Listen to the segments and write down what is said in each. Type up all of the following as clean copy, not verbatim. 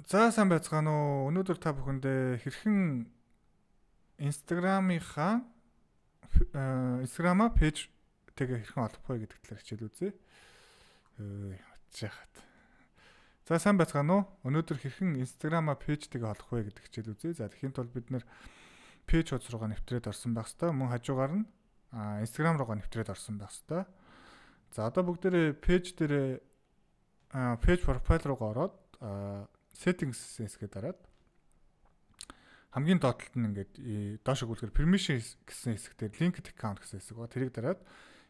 За, сайн байцгаана уу. Өнөөдөр та бүхэндээ хэрхэн Instagram-ийнхаа Instagram-а page тэйгээ хэрхэн холбох вэ гэдэг талаар хичээл үзье. Яхад. За, сайн байцгаана уу. Өнөөдөр хэрхэн Instagram-а page тэйгээ холбох вэ гэдэг хичээл үзье. За, тэгэхийн тулд бид нар page хуудас руугаа нэвтрээд орсон байх хэвээр. Мөн хажуугаар нь Instagram руугаа нэвтрээд орсон байх хэвээр. За, одоо бүгдээрээ page дээрээ page profile руугаа ороод settings хэсгээ дараад хамгийн доод талд нь ингээд доош өгүүлэхээр permission гэсэн хэсэг дээр linked account гэсэн хэсэг ба тэрийг дараад,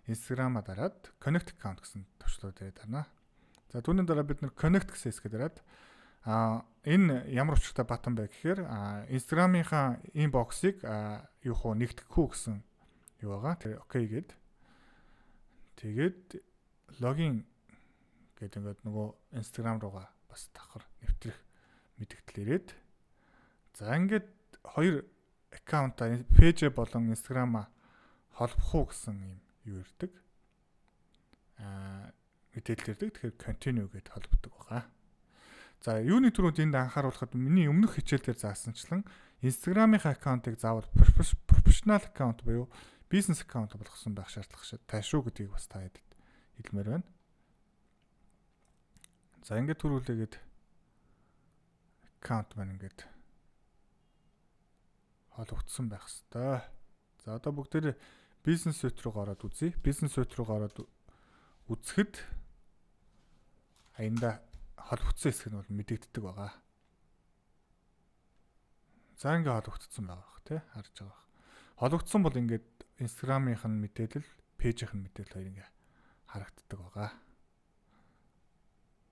Instagram-а дараад, connect account гэсэн товчлуур дээр дарна. За, түүний дараа бид нар connect гэсэн хэсгээ дараад энэ ямар учиртай button бэ гэхээр Instagram-ийнхаа inbox-ыг юу хуу нэгтгэхгүй гэсэн юу байгаа. Тэр okay гээд тэгээд login гэдэг ингээд нөгөө Instagram руугаа бас давхар нэвтрэх мэдэгдэл ирээд, за, ингээд хоёр account-аа, page болон Instagram-а холбох уу гэсэн юм юу ирдэг. Мэдээлэл ирдэг. Тэгэхээр continue гэд холбогддог байгаа. За, юуны түрүүнд энд анхааруулахад миний өмнөх хичээл дээр заасанчлан Instagram-ийн account-ыг заавал professional account буюу бизнес аккаунт болгосон байх шаардлагатай шүү гэдгийг бас та хэд хэлмээр байна. За, ингээд түрүүлээгээд аккаунт маань ингээд холбогдсон байх хэвээр. За, одоо бүгдээр business suite руу ороод үзье. Business suite руу ороод үзэхэд аянда холбогдсон хэсэг нь бол мэдэгддэг байгаа. За, ингээ холбогдсон байгаа бах, тий, харж байгаа бах. Холбогдсон бол ингээд Instagram-ийнх нь мэдээлэл, page-ийнх нь мэдээлэл хоёр ингээ харагддаг байгаа.